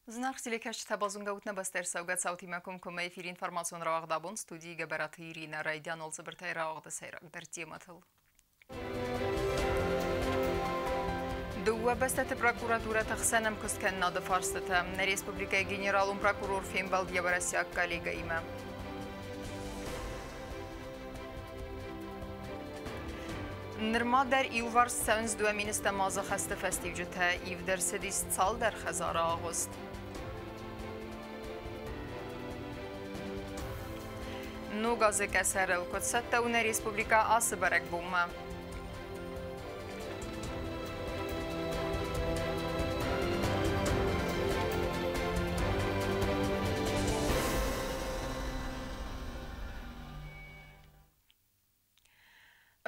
Зынаргъ телекӕсджытӕ, базонгӕ ут нӕ бӕстӕ ӕрцӕугӕ цаутимӕ комкоммӕ эфиры информацион рауагъд абон студийы Гӕбӕраты Иринӕ. Райдиан цыбыртӕй рауагъды сӕйрагдӕр темӕтыл. Дыууӕ бӕстӕты прокуратурӕты хсӕн ӕмкуысткӕнынады фарстытӕ. Нӕ республикӕйы генералон прокурор фембӕлд йӕ уӕрӕсейаг коллегӕимӕ. Нырма дӕр иуварс цӕуынц дыууӕ министӕм азы хӕсты фӕстиуджытӕ. Ивд ӕрцыдис цалдӕр хӕдзары агъуыст. Ног азы къӕсӕрыл куыд цӕттӕ у нӕ республикӕ ацы бӕрӕгбонмӕ?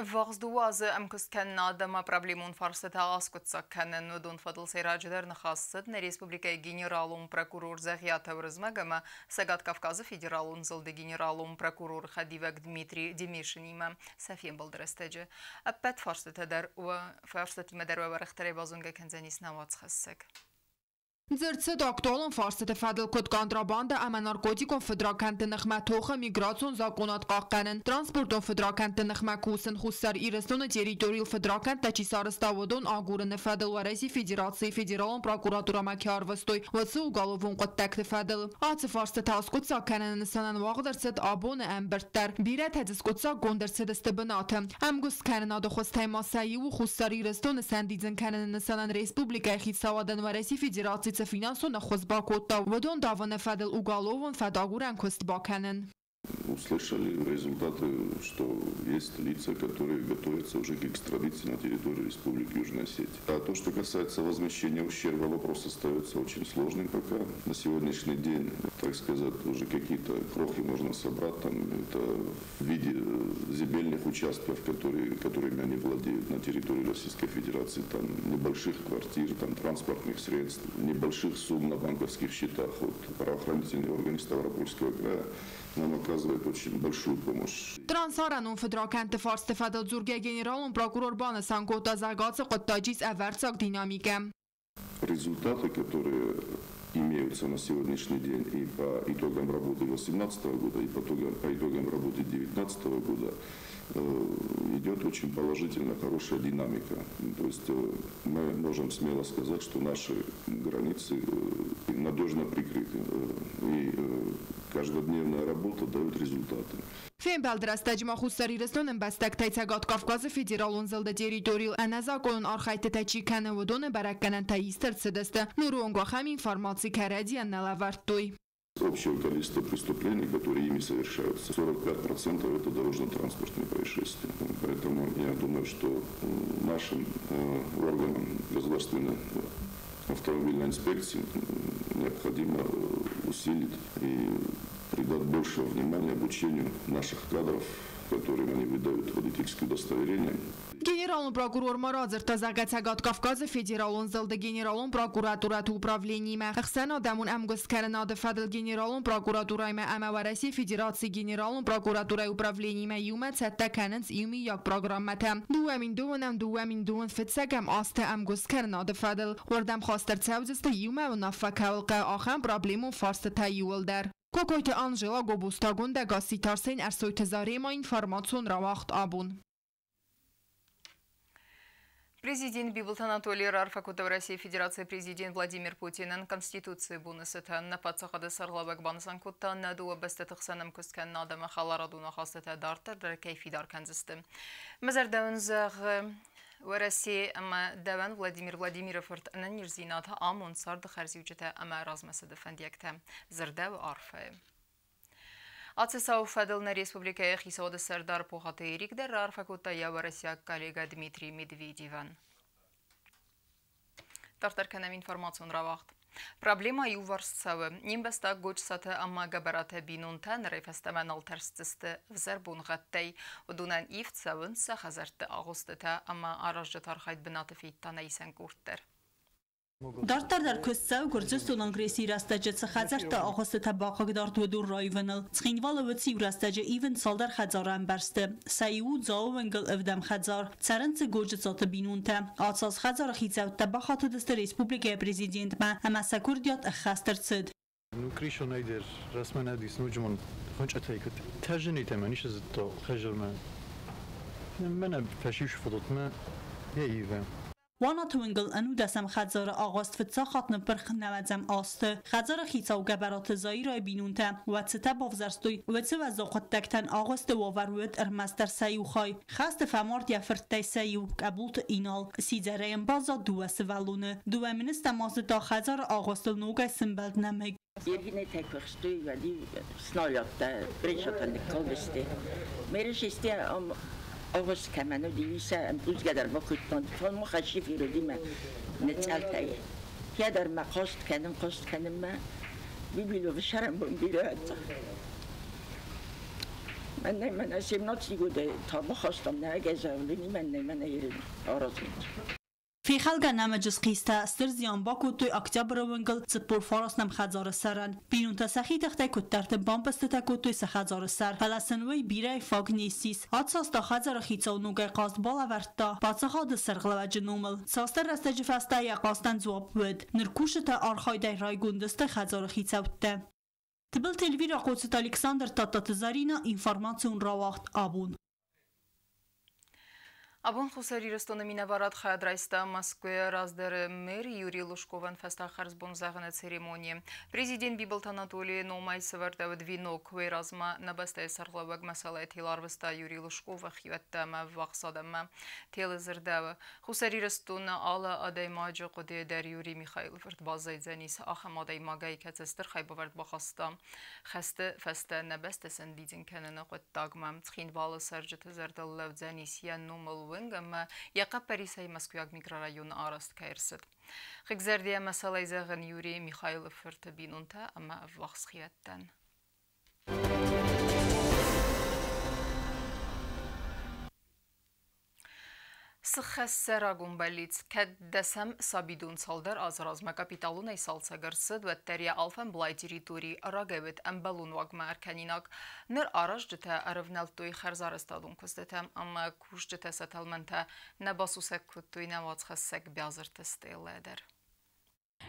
Ӕввахс дыууӕ азы ӕмкуысткӕнынад ӕмӕ проблемон фарстытӕ аскъуыддзаг кӕнын, уыдон фӕдыл сӕйраджыдӕр ныхас цыд нӕ республикӕйы генералон прокурор Дзӕгъиаты Уырызмӕг ӕмӕ Цӕгат Кавказы федералон зылды генералон прокуроры хӕдивӕг Дмитрий Демешинимӕ сӕ фембӕлды рӕстӕджы. Ӕппӕт фарстытӕ дӕр фарстытимӕ дӕр уӕрӕхдӕрӕй базонгӕ кӕндзӕнис нӕ уацхӕссӕг. Дзырд цыд актуалон фарстыты фӕдыл, куыд контрабандӕ ӕмӕ наркотикон фыдракӕндты ныхмӕ тохы миграцион закъонад хъахъхъӕнын, транспортон фыдракӕндты ныхмӕ кусын, Хуссар Ирыстоны территорийыл фыдракӕндтӕ чи сарӕзта, уыдон агурыны фӕдыл Уӕрӕсейы Федерацийы Федералон прокуратурӕмӕ кӕй арвыстой, уыцы уголовон хъуыддӕгты фӕдыл. Ацы фарстытӕ аскъуыддзаг кӕныны нысанӕн уагъд ӕрцыд абоны ӕмбырд дӕр. Бирӕтӕ дзы скъуыддзаггонд ӕрцыдысты бынаты. Ӕмгуысткӕнынады хуызтӕй ма сӕ иу у Хуссар Ирыстоны сӕндидзын кӕныны нысанӕн республикӕйы хицауадӕн Уӕрӕсейы Федераци цы финансон ӕххуыс бакодта, уыдон давыны фӕдыл уголовон фӕдагурӕн куыст бакӕнын. Услышали результаты, что есть лица, которые готовятся уже к экстрадиции на территорию Республики Южная Осетия. А то, что касается возмещения ущерба, вопрос остается очень сложным пока. На сегодняшний день, так сказать, уже какие-то крохи можно собрать, там, это в виде земельных участков, которыми они владеют на территории Российской Федерации, там, небольших квартир, там, транспортных средств, небольших сумм на банковских счетах. Вот, правоохранительные органы Ставропольского края нам оказывают очень большую помощь. Трансарӕнон фыдракӕндты фарсты фӕдыл дзургӕ генералон прокурор банысан кодта, зӕгъгӕ, ацы хъуыддаджы ис ӕвӕрццаг динамикӕ. Результаты, которые имеются на сегодняшний день и по итогам работы 2018 года, и по итогам работы 2019 года, идет очень положительная, хорошая динамика. То есть мы можем смело сказать, что наши границы надежно прикрыты. И каждодневная работа дает результаты. Фембӕлды рӕстӕджы ма Хуссар Ирыстоны ӕмбӕстӕгтӕй Цӕгат Кавказы федералон зылды территорийыл ӕнӕзакъонон архӕйдтытӕ чи кӕны, уыдоны бӕрӕггӕнӕнтӕ ист ӕрцыдысты. Ныры онг ахӕм информаци кӕрӕдзийӕн нӕ лӕвӕрдтой. Общее количество преступлений, которые ими совершаются, 45% это дорожно-транспортные происшествия. Поэтому я думаю, что нашим органам государственной автомобильной инспекции необходимо усилить и придать больше внимания обучению наших кадров, которым они выдают водительские удостоверения. Генералон прокурор ма радзырдта, зӕгъгӕ, Цӕгат Кавказы федералон зылды генералон прокуратурӕты управлениимӕ, ӕхсӕнадӕмон ӕмгуысткӕнынады фӕдыл генералон прокуратурӕимӕ ӕмӕ Уӕрӕсейы Федерацийы генералон прокуратурӕйы управлениимӕ иумӕ цӕттӕ кӕнынц иумиаг программӕтӕ 2002-ӕм 2021-ӕм азты ӕмгуысткӕнынады фӕдыл. Уырдӕм хаст ӕрцӕудзысты, иумӕ уынаффӕ кӕуыл хъӕуы, ахӕм проблемон фарстытӕ иууылдӕр. Кокойты Анжела, Гобозты Агуындӕ, Гасситы Арсен, Ӕрсойты Зарема, информацион рауагъд абон. Президент Бибылты Анатолий раарфӕ кодта Уӕрӕсейы Федерацийы президент Владимир Путинӕн Конституцийы боны цытӕн. Нӕ паддзахады сӕргълӕууӕг банысан кодта, нӕ дыууӕ бӕстӕты хсӕн ӕмкуысткӕнынад ӕмӕ хӕларадон ахастытӕ дарддӕр дӕр кӕй фидар кӕндзысты. Мӕ зӕрдӕ уын зӕгъы, Уӕрӕсе ӕмӕ дӕуӕн Владимир Владимиры фырт ӕнӕниздзинад, амонд, царды хӕрзиуджытӕ ӕмӕ размӕцыды фӕндиӕгтӕ, дзырдӕуы арфӕйы. Ацы цауы фӕдыл нӕ республикӕйы хицауады сӕрдар Пухаты Эрик дӕр раарфӕ кодта йӕ уӕрӕсейаг коллегӕ Дмитрий Медведевӕн. Дарддӕр кӕнӕм информацион рауагъд. Проблемӕ иуварс цӕуы. Не мбӕстаг Годжысаты ӕмӕ Гӕбӕраты бинонтӕ нырӕй фӕстӕмӕ нал тӕрсдзысты ӕвзӕр боныгъӕдтӕй. Уыдонӕн ивд цӕуынц сӕ хӕдзӕртты агъуыстытӕ ӕмӕ аразджыты архайд бынаты федта нӕ исӕн къорд дӕр. Дарддӕр дӕр куыст цӕуы Гуырдзыстонӕн агрессийы рӕстӕджы цы хӕдзӕртты агъуыстытӕ бахъыгдард, уыдон раивыныл. Цхинвалы уыцы иу рӕстӕджы ивынц цалдӕр хӕдзары ӕмбӕрзты. Сӕ иу у Дзауы уынгыл ӕвдӕм хӕдзар. Цӕрынц дзы Годжыцаты бинонтӕ. Ацы аз хӕдзары хицӕуттӕ бахатыдысты республикӕйы президентмӕ ӕмӕ сӕ куырдиат ӕххӕст ӕрцыд. Ну кришонайдер расманадис нуджмон хончатайкот тажнитема нишазто хажерма мена фашиш фодотма яива. Уанаты уынгыл ӕнудӕсӕм хӕдзары агъуыст фыццаг хатт ныппырх 90 азты. Хӕдзары хицау Гӕбӕраты Заирайы бинонтӕ уӕд цытӕ бавзӕрстой, уыцы уӕззау хъуыддӕгтӕн агъуысты уавӕр уыд ӕрмӕстдӕр сӕ иу хай. Хӕсты фӕмард йӕ фырттӕй сӕ иу, Къӕбулты Инал. Сидзӕрӕй йын баззад дыууӕ сывӕллоны. 2 010 азы та хӕдзары агъуыстыл ногӕй сымбӕлд нӕмыг. Фехӕлгӕ нӕмыджы схъистӕ стыр зиан бакодтой Октябры уынгыл 49-ӕм хӕдзары сӕрӕн. Бинонтӕ сӕхи тыхтӕй куыддӕрты бампъызтытӕ кодтой сӕ хӕдзары сӕр, фӕлӕ сын уый бирӕйы фаг не ссис. Ацы аз та хӕдзары хицау ногӕй хъаст балӕвӕрдта паддзахады сӕргълӕууӕджы номыл. Цасдӕр рӕстӕджы фӕстӕ йӕ хъастӕн дзуапп уыд. Ныр кусджыты архайдӕй райгонд сты хӕдзары хицӕуттӕ. Тыбылты Эльвира, Хъоцыты Александр, Тадтаты Зарина, информацион рауагъд «Абон». Абон Хуссар Ирыстоны минӕварад хайад райста Мӕскуыйы раздӕры мэр Юрий Лужковӕн фӕстаг хӕрзбон зӕгъыны церемонийы. Президент Бибылты Анатолийы номӕй сӕвӕрдӕуыд венок. Уый размӕ нӕ бӕстӕйы сӕргълӕууӕг мӕсӕлӕй тел арвыста Юрий Лужковы хиуӕттӕ ӕмӕ ӕввахс адӕммӕ. Телы дзырдӕуы: Хуссар Ирыстоны алы адӕймаджы хъуыдыйы дӕр Юрий Михаилы фырт баззайдзӕнис ахӕм адӕймагӕй, кӕцы стыр хайбавӕрд бахаста хӕсты фӕстӕ нӕ бӕстӕ сӕндидзын кӕныны хъуыддагмӕ. Цхинвалы цӕрджыты зӕрдыл лӕудзӕнис йӕ номыл уынг ӕмӕ йӕ хъӕппӕрисӕй Мӕскуыйаг микрорайоны арӕзт кӕй ӕрцыд. Хъыгзӕрдӕйӕ мӕсӕлӕй зӕгъын Юрий Михаилы фырты бинонтӕ ӕмӕ ӕввахс хиӕттӕн. Сыххӕссы рагон бӕллиц, кӕд дӕсӕм сабидон цалдӕр азы размӕ капиталонӕй цалцӕг ӕрцыд, уӕддӕр йӕ алфӕмблай территори рагӕй уыд ӕмбӕлон уагмӕ ӕркӕнинаг. Ныр аразджытӕ ӕрӕвнӕлдтой хӕрзарӕзтадон куыстытӕм ӕмӕ кусджытӕ сӕ тӕлмӕнтӕ нӕ басусӕг кодтой нӕ уацхӕссӕг Биазырты Стеллӕ дӕр.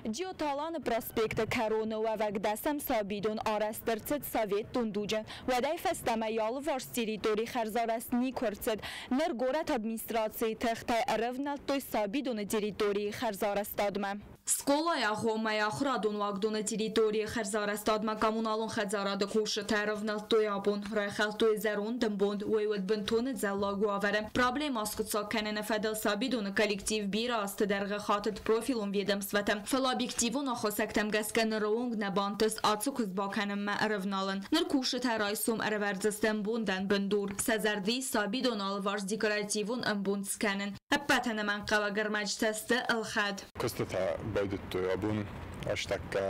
Джиоты Аланы проспекты кӕроны уӕвӕг дӕсӕм сабидон арӕзт ӕрцыд советон дуджы. Уӕдӕй фӕстӕмӕ йӕ алыварс территори хӕрзарӕзт никуы ӕрцыд. Ныр горӕты администрацийы тыхтӕй ӕрӕвнӕлдтой сабидоны территорийы хӕрзарӕзтадмӕ. Скъолайы агъоммӕ ахуырадон уагдоны территорийы хӕрзарӕзтадмӕ коммуналон хӕдзарады кусджытӕ ӕрӕвнӕлдтой абон. Райхӕлдтой зӕронд ӕмбонд, уый уыд бынтон ӕдзӕллаг уавӕры. Проблемӕ аскъуыддзаг кӕныны фӕдыл сабидоны коллектив бирӕ азты дӕргъы хатыд профилон ведомствӕтӕм, фӕлӕ объективон аххосӕгтӕм гӕсгӕ ныры онг нӕ бантыст ацы куыст бакӕнынмӕ ӕрӕвналын. Ныр кусджытӕ райсом ӕрӕвӕрдзысты ӕмбондӕн бындур. Сӕ зӕрды ис сабидоны алыварс декоративон ӕмбонд скӕнын. Ӕппӕт ӕнӕмӕнгхъӕуӕг ӕрмӕджытӕ сты ӕлхӕд. Куыстытӕ байдыдтой абон астӕккӕ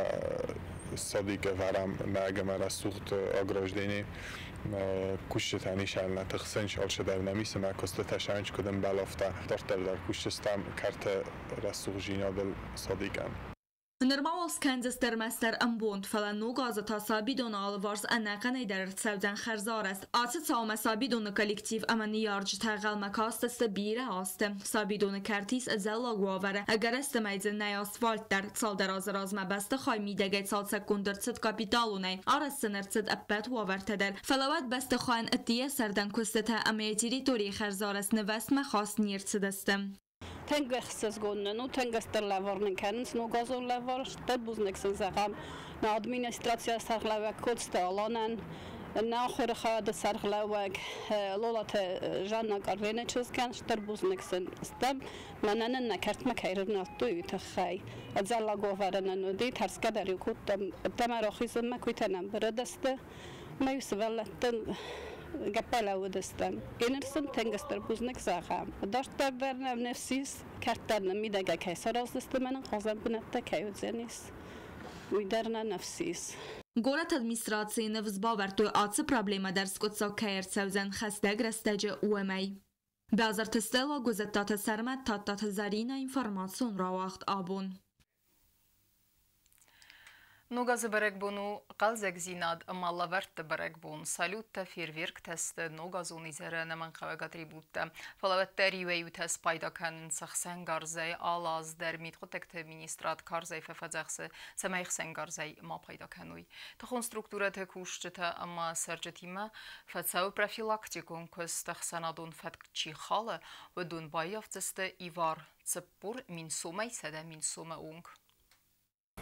садик ӕвӕрӕм ӕмӕ рӕсугъд ограждение. Кусджытӕ нисӕнмӕ тыхсынц, алцыдӕр нӕм ис ӕмӕ куыстытӕ сӕнч куыд ӕмбӕлы, афтӕ дарддӕр дӕр кусдзыстӕм кӕрты рӕсугъддзинадыл садикӕн. Нырма уал скӕндзысты ӕрмӕстдӕр ӕмбонд, фӕлӕ ног азы та сабидоны алыварс ӕнӕхъӕнӕй дӕр ӕрцӕудзӕн хӕрзарӕзт. Ацы цаумӕ сабидоны коллектив ӕмӕ ныййарджытӕ ӕнхъӕлмӕ кастысты бирӕ азты. Сабидоны кӕрт ис ӕдзӕллаг уавӕры, ӕгӕрыстӕмӕй дзы нӕй асфальт дӕр. Цалдӕр азы размӕ бӕстыхай мидӕгӕй цалцӕггонд ӕрцыд капиталонӕй, арӕзт сын ӕрцыд ӕппӕт уавӕртӕ дӕр. Фӕлӕ уӕд бӕстыхайӕн ӕддейӕ сӕрдӕн куыстытӕ ӕмӕ йӕ территорийы хӕрзарӕзт нывӕзтмӕ хаст не рцыдысты. Тынг ӕхсызгон нын у, тынг стыр лӕвар нын кӕнынц ногазон лӕвар. Стыр бузныг сын зӕгъӕм нӕ администрацийы сӕргълӕууӕг Коцты Аланӕн, нӕ ахуыры хайады сӕргълӕууӕг Лолаты Жанна Карлены чызгӕн. Стыр бузныг сын стӕм, мӕнӕ нын нӕ кӕртмӕ кӕй рывнӕлдтой, уый тыххӕй. Ӕдзӕллаг уавӕры нын уыди, тӕрсгӕ дӕр-иу кодтам, ӕддӕмӕ рахизынмӕ, куыйтӕ нӕм бырыдысты. Мӕ-иу сывӕллӕттӕн гӕппӕлӕууыдыстӕм. Еныр сын тынг стыр бузныг зӕгъӕм. Дарддӕр дӕр нӕм ныфс ис, кӕрт дӕр нын мидӕгӕй кӕй сараздзысты, мӕнӕн хъазӕн бынӕттӕ кӕй уыдзӕнис, уый дӕр нӕ ныфс ис. Горӕты администрацийы ныфс бавӕрдтой, ацы проблемӕ дӕр скъуыддзаг кӕй ӕрцӕудзӕн хӕстӕг рӕстӕджы, уымӕй. Биазырты Стелла, Гуызӕттаты Сӕрмӕт, Тадтаты Зарина, информацион рауагъд «Абон». Ног азы бӕрӕгбон у хъӕлдзӕгдзинад ӕмӕ лӕвӕртты бӕрӕгбон. Салюттӕ, фейерверктӕ сты ногазон изӕры ӕнӕмӕнгхъӕуӕг атрибуттӕ. Фӕлӕ уӕддӕр иуӕй-иутӕ спайда кӕнынц ӕхсӕнгарзӕй. Алы аз дӕр мидхъуыддӕгты министрад карзӕй фӕфӕдзӕхсы, цӕмӕй ӕхсӕнгарзӕй ма пайда кӕной. Тыхон структурӕты кусджытӕ ӕмӕ цӕрджытимӕ фӕцӕуы профилактикон куыст. Ӕхсӕнадон фӕтк чи халы, уыдон баййафдзысты ивар 40 000 сомӕй 100 000 сомы онг.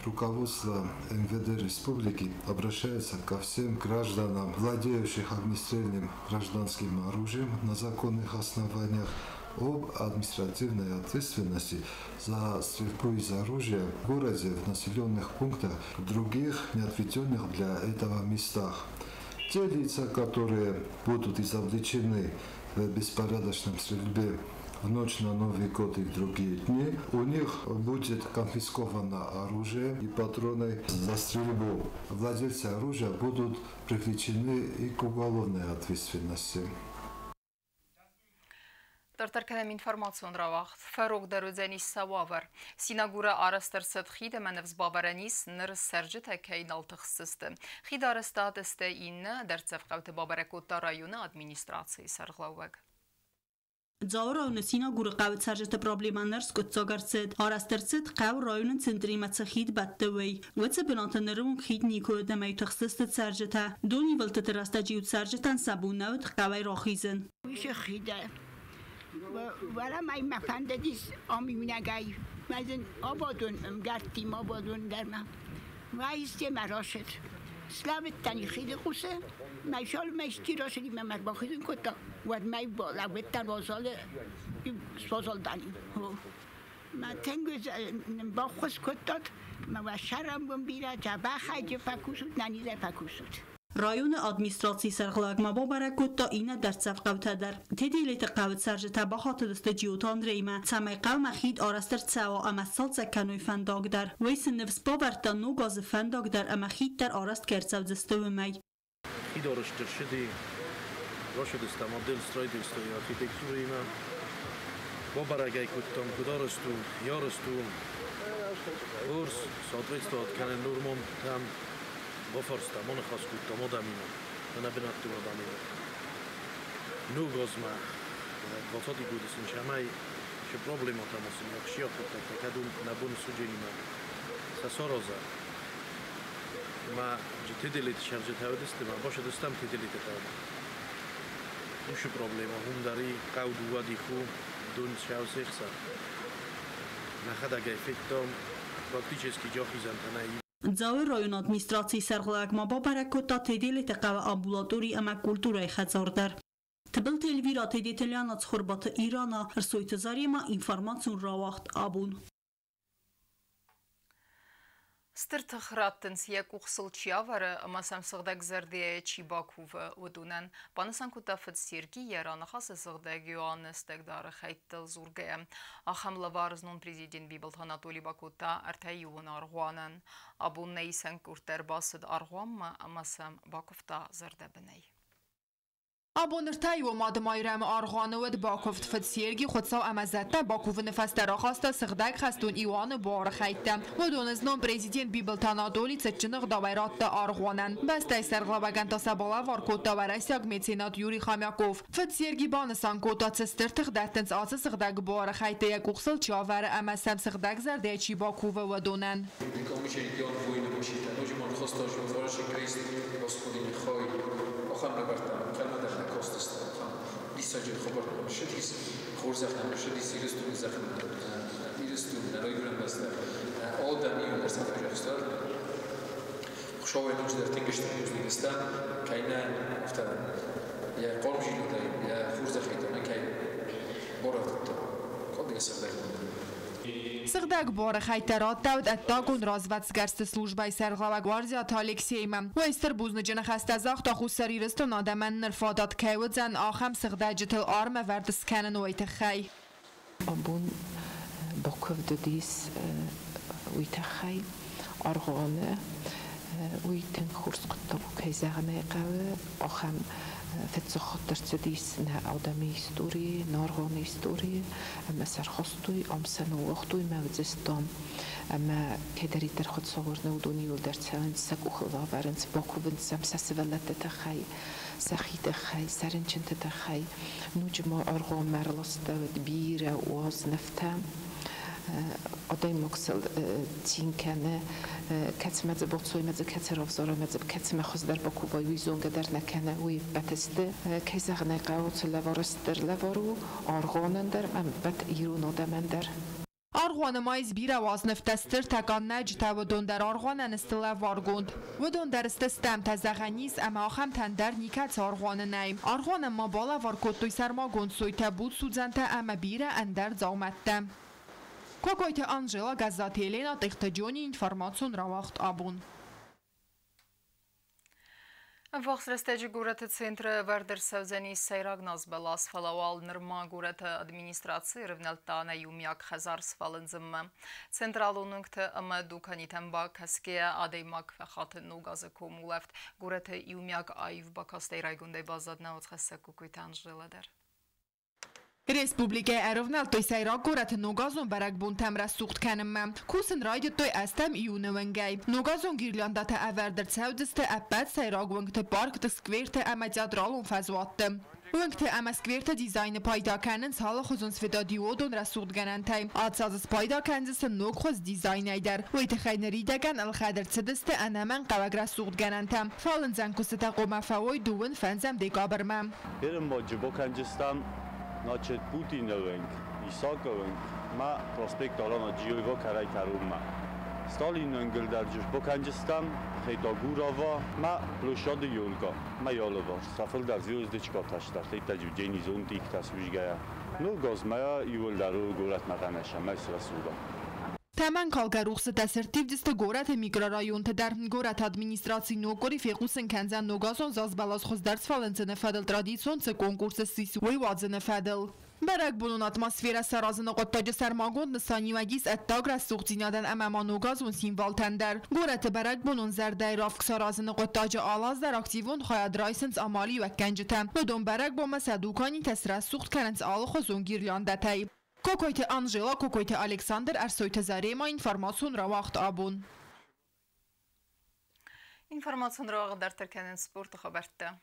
Руководство МВД республики обращается ко всем гражданам, владеющих огнестрельным гражданским оружием на законных основаниях, об административной ответственности за стрельбу из оружия в городе, в населенных пунктах, в других неотведенных для этого местах. Те лица, которые будут изобличены в беспорядочном стрельбе в ночь на Новый год и в другие дни, у них будет конфисковано оружие и патроны за стрельбу. Владельцы оружия будут привлечены и к уголовной ответственности. Дарддӕр кӕнӕм информацион рауагъд. Фӕрогдӕр уыдзӕнис сӕ уавӕр. Синагуры арӕзт ӕрцыд хид ӕмӕ ныфс бавӕрӕн ис, ныр цӕрджытӕ кӕй нал тыхсдзысты. Хид арӕзтад сты иннӕ дӕрддзӕф хъӕуты, бабӕрӕг кодта районы администрацийы сӕргълӕууӕг. Дзауы районы Синагуры хъӕуы цӕрджыты проблемӕ ныр скъуыддзаг ӕрцыд. Арӕзт ӕрцыд, хъӕу районы центримӕ цы хид бӕтты, уый. Уыцы бынаты ныры онг хид никуы уыд ӕмӕ тыхстысты цӕрджытӕ. Донивылдтыты рӕстӕджы-иу цӕрджытӕн сӕ бон нӕ уыд хъӕуӕй рахизын. Валамай мӕ фӕндыдис ам иунӕгӕй. Мӕ зын абадон ӕмгӕрттимӕ абадон дӕр ма. Уаисте мӕ рашыд. Славыдтӕн хиды къусы, мӕ шалмӕ стирашыди мӕ бахизын кодта. Уӕд мӕ балӕууыдтӕн вокзалы, свазалдӕн. Мӕ тынг баххуыс кодтат, мӕ уӕ сӕрӕнбон бирӕ дзӕбӕхӕй фӕкусут, нӕнизӕй фӕкусут. Районы администрацийы сӕргълӕууӕг ма бабӕрӕг кодта иннӕ дӕрддзӕф хъӕутӕ дӕр. Теделеты хъӕуы цӕрджытӕ бахатыдысты Джиоты Андреймӕ, цӕмӕй хъӕумӕ хид арӕзт ӕрцӕуа ӕмӕ сцалцӕг кӕной фӕндаг дӕр. Уый сын ныфс бавӕрдта, ног азы фӕндаг дӕр ӕмӕ хид дӕр арӕзт кӕй ӕрцӕудзысты, уымӕй. Хид арӕзт ӕрцыди, рацыдыстӕм отдел строительства и архитектуры-имӕ. Бабӕрӕг ӕй кодтам, куыд арӕзт у, йӕ арӕзт у хорз, соответствовать кӕны нормӕтӕм. Бафарстам, аныхас кодтам адӕмимӕ, ӕнӕ бынӕттон адӕмимӕ. Ног азмӕ 20 годы сын цӕмӕй цы проблемӕтӕ ма сын ахсджиаг хъуыддӕгтӕ, кӕд уым нӕ бон судженимӕ сӕ сараза. Ма Теделеты цӕрджытӕ уыдысты, ма бацыдыстӕм Теделеты хъӕумӕ. Уыцы проблемӕ уым дӕр и, хъӕу дыууӕ дих у, дон сӕу се хсӕн. Нӕхӕдӕг ӕй федтам, практически джохизӕнтӕ нӕй. Дзауы районы администрацийы сӕргълӕууӕг ма бабӕрӕг кодта Теделеты хъӕуы амбулатори ӕмӕ культурӕйы хӕдзар дӕр. Тыбылты Эльвира, Тедеты Лиана, Цхуырбаты Ирана, Ӕрсойты Зарема, информацион рауагъд «Абон». Стыр тых раттынц, йӕ къух сыл чи авӕры ӕмӕ сӕм сыгъдӕг зӕрдӕйӕ чи бакувы, уыдонӕн. Банысан кодта фыд Серги йӕ раныхасы сыгъдӕг Иоанны стӕгдары хӕйттыл дзургӕйӕ. Ахӕм лӕвар знон президент Бибылты Анатоли бакодта ӕртӕиуон аргъуанӕн. Абон нӕ исӕн къордтӕ ӕрбацыд аргъуанмӕ ӕмӕ сӕм бакуывта зӕрдӕбынӕй. Абон ӕртӕиуы Мады Майрӕмы аргъуаны уыд бакуывд. Фыд Серги Хуыцау ӕмӕ зӕдтӕ бакувыны фӕстӕ рахаста сыгъдӕг хӕстон Иоанны буары хӕйттӕ. Уыдоны знон президент Бибылты Анатоли цытджын ӕгъдауӕй радта аргъуанӕн. Бӕстӕйы сӕргълӕууӕгӕн та сӕ балӕвар кодта уӕрӕсейаг меценат Юрий Хомяков. Фыд Серги банысан кодта, цы стыр тых дӕттынц ацы сыгъдӕг буары хӕйттӕ, йӕ къух сыл чи авӕры ӕмӕ сӕм сыгъдӕг зӕрдӕйӕ чи бакувы, уыдонӕн. Ахӕм лӕвӕрттӕ ӕнхъӕлмӕ кастысты, ахӕм диссаджы хабар ссыдис, хорзӕх нӕм ссыдис Ирыстоны зӕхмӕ, Ирыстон, нӕ райгуырӕн бӕстӕ, адӕм иууылдӕр сӕ фӕзӕхстар. Хуыцауӕй ноджыдӕр тынг стыр бузныг стӕм, кӕй нӕ афтӕ йӕ хъармзинадӕй, йӕ хорзӕхӕй та нӕ кӕй барӕвдыдта. Кадгӕ сыгъдӕг. Сыгъдӕг буары хӕйттӕ радтӕуыд ӕддагон развӕдсгӕрсты службӕйы сӕргълӕууӕг Уарзиаты Алексеймӕ. Уый стыр бузныджы ныхӕстӕ загъта Хуссар Ирыстоны адӕмӕн, ныр фадат кӕй уыдзӕн ахӕм сыгъдӕджытыл армӕвӕрд скӕнын, уый тыххӕй. Абон бакуывд уыдис уый тыххӕй аргъуаны. Уый тынг хорз хъуыддаг у, кӕй зӕгъын ӕй хъӕуы, ахӕм фыццаг ӕрцыдис нӕ адӕмы историйы, нӕ аргъуаны историйы, ӕмӕ сӕ ӕрхастой, ам сӕ ныууагътой мӕ уыдзыстӕм. Ӕмӕ кӕддӕриддӕр Хуыцауы уыдон иуылдӕр цӕуынц, сӕ къухыл авӕрынц, бакувынц сӕм сӕ сывӕллӕтты тыххӕй, сӕхи тыххӕй, сӕ рынчынты тыххӕй. Ноджы ма аргъуанмӕ ӕрластӕуыд бирӕ уаз нывтӕ. Адӕймаг сыл цин кӕны, кӕцымӕ дзы бацоймӕ дзы, кӕцы равзарамӕ дзы, кӕцымӕ хуыздӕр бакувай, уый зонгӕ дӕр нӕ кӕны, уый ӕппӕт сты. Кӕй зӕгъын ӕй хъӕуы, цы лӕвар стыр лӕвар у аргъуанӕн дӕр ӕмӕ ӕппӕт ирон адӕмӕн дӕр. Аргъуаны ма ис бирӕ уазнывтӕ, стыртӕ, къаннӕджытӕ, уыдон дӕр аргъуанӕн сты лӕваргонд. Уыдон дӕр сты стӕмтӕ, зӕгъӕн ис, ӕмӕ ахӕмтӕн дӕр никӕцы аргъуаны нӕй. Аргъуанӕн ма балӕвар кодтой сӕрмагонд сойтӕ, будсудзӕнтӕ ӕмӕ бирӕ ӕндӕр дзаумӕттӕ. Кокойты Анжела, Гӕззаты Елена, Тъехты Джони, информацион рауагъд «Абон». Ӕввахс рӕстӕджы горӕты центры ӕвӕрд ӕрцӕудзӕнис сӕйраг назбӕлас, фӕлӕ уал нырма горӕты администраци ӕрывнӕлдта нӕ иумиаг хӕдзар сфӕлындзынмӕ. Централон уынгты ӕмӕ дуканитӕм бакӕсгӕйӕ адӕймаг фӕхаты ног азы комулӕфт. Горӕты иумиаг аив бакастӕй райгондӕй баззад нӕ уацхӕссӕг Кокойты Анжела дӕр. Республикӕйы ӕрывнӕлдтой сӕйраг горӕты ногазон бӕрӕгбонтӕм рӕсугъд кӕнынмӕ. Кусын райдыдтой 8 июны уӕнгӕй. Ногазон гирляндӕтӕ ӕвӕрд ӕрцӕудзысты ӕппӕт сӕйраг уынгты, паркты, скверты ӕмӕ театралон фӕзуӕтты. Уынгты ӕмӕ скверты дизайны пайда кӕнынц алыхуызон светодиодон рӕсугъдгӕнӕнтӕй. Ацы азы спайда кӕндзысты ногхуыз дизайнӕй дӕр. Уый тыххӕй ныридӕгӕн ӕлхӕд ӕрцыдысты ӕнӕмӕнгхъӕуӕг рӕсугъдгӕнӕнтӕ. Фӕлындзӕн куыстытӕ хъуамӕ фӕуой 25 декабрмӕ. Значит, Путин өвөнг, Исаак өвөнг, ма проспект Алана Джиоева карай карумма. Сталин өнгөлдәржиш боканжистам, Хетагурова, ма площады Юлка, ма Ялова, Сафылдар звездочка таштар, Хетаджу Дени зонтик тас вижгая. Ну, газмая юлдару горат маганаша, майсрасуда. Тӕмӕнкалгӕ рухсытӕ сӕрттивдзысты горӕты микрорайонты дӕр. Горӕты администраци ног къуыри фехъусын кӕндзӕн ногазон зазбӕлас хуыздӕр сфӕлындзыны фӕдыл традицион цы конкурс ссис, уый уадзыны фӕдыл. Бӕрӕгбонон атмосферӕ саразыны хъуыддаджы сӕрмагонд нысаниуӕг ис ӕддаг рӕсугъддзинадӕн ӕмӕ ма ногазон символтӕн дӕр. Горӕты бӕрӕгбонон зӕрдӕйы равг саразыны хъуыддаджы алы аз дӕр активон хайад райсынц амалиуӕггӕнджытӕ. Уыдон бӕрӕгбонмӕ сӕ дуканитӕ срӕсугъд кӕнынц алыхуызон гирляндӕтӕй. Кокойты Анжела, Кокойты Александр, Ӕрсойты Зарема, информацион рауагъд «Абон». Информацион рауагъд дарддӕр кӕнынц спорты хабӕрттӕ.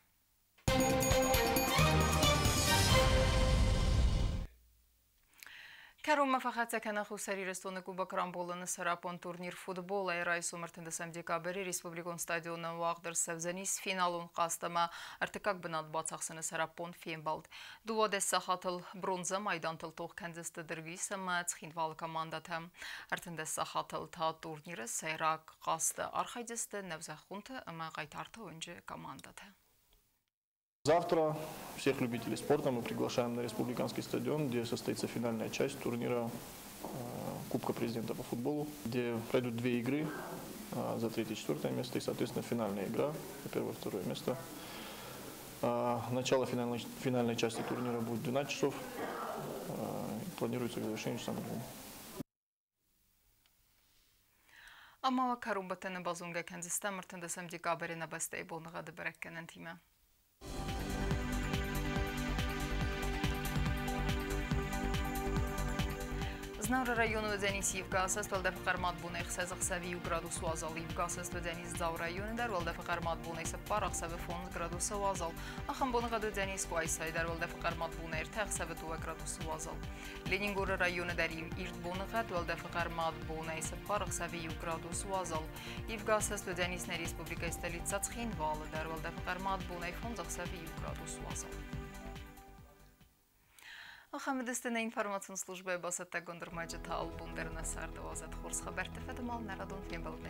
Кӕронмӕ фӕхӕццӕ кӕны Хуссар Ирыстоны Кубок рамбулыны сӕраппонд турнир футболӕй райсом 30 декабры республикон стадионы уагъд ӕрцӕудзӕнис финалон хъазт ӕмӕ ӕртыккаг бынат бацахсыны сӕраппонд фембӕлд. 12 сахатыл бронзӕ майдантыл тох кӕндзысты Дыргис ӕмӕ Цхинвалы командӕтӕ. 13 сахатыл та турниры сӕйраг хъазты архайдзысты Нӕузӕххонты ӕмӕ Хъайтарты уынджы командӕтӕ. Завтра всех любителей спорта мы приглашаем на республиканский стадион, где состоится финальная часть турнира Кубка президента по футболу, где пройдут две игры за третье и четвертое место и, соответственно, финальная игра за первое и второе место. Начало финальной части турнира будет в 12 часов, планируется к завершению часам 2. Ӕмӕ кӕронбӕттӕны базонгӕ кӕндзыстӕм 30 декабры нӕ бӕстӕйы боныгъӕды бӕрӕггӕнӕнтимӕ. Знауыры районы уыдзӕнис ивгӕ асӕст, уӕлдӕфы хъӕрмад бонӕй 6 ӕхсӕвы 1 градус уазал. Ивгӕ асӕст уыдзӕнис Дзауы районы дӕр, уӕлдӕфы хъӕрмад бонӕй 4 ӕхсӕвы 5 градусы уазал. Ахӕм боныгъӕд уыдзӕнис Къуайсайы дӕр, уӕлдӕфы хъӕрмад бонӕй 3 ӕхсӕвы 2 градусы уазал. Ленингоры районы дӕр ирд боныгъӕд, уӕлдӕфы хъӕрмад бонӕй 4 ӕхсӕвы 1 градус уазал. Ивгӕ асӕст уыдзӕнис нӕ республикӕйы столицӕ Цхинвалы дӕр, уӕлдӕфы хъӕрмад бонӕй 5 ӕхсӕвы 1 градус уазал. Ахӕм уыдысты нӕ информацион службӕйы бацӕттӕгонд ӕрмӕджытӕ. Алыбон дӕр нӕ царды уадзӕд хорз хабӕртты фӕдыл нӕ радон фембӕлдмӕ.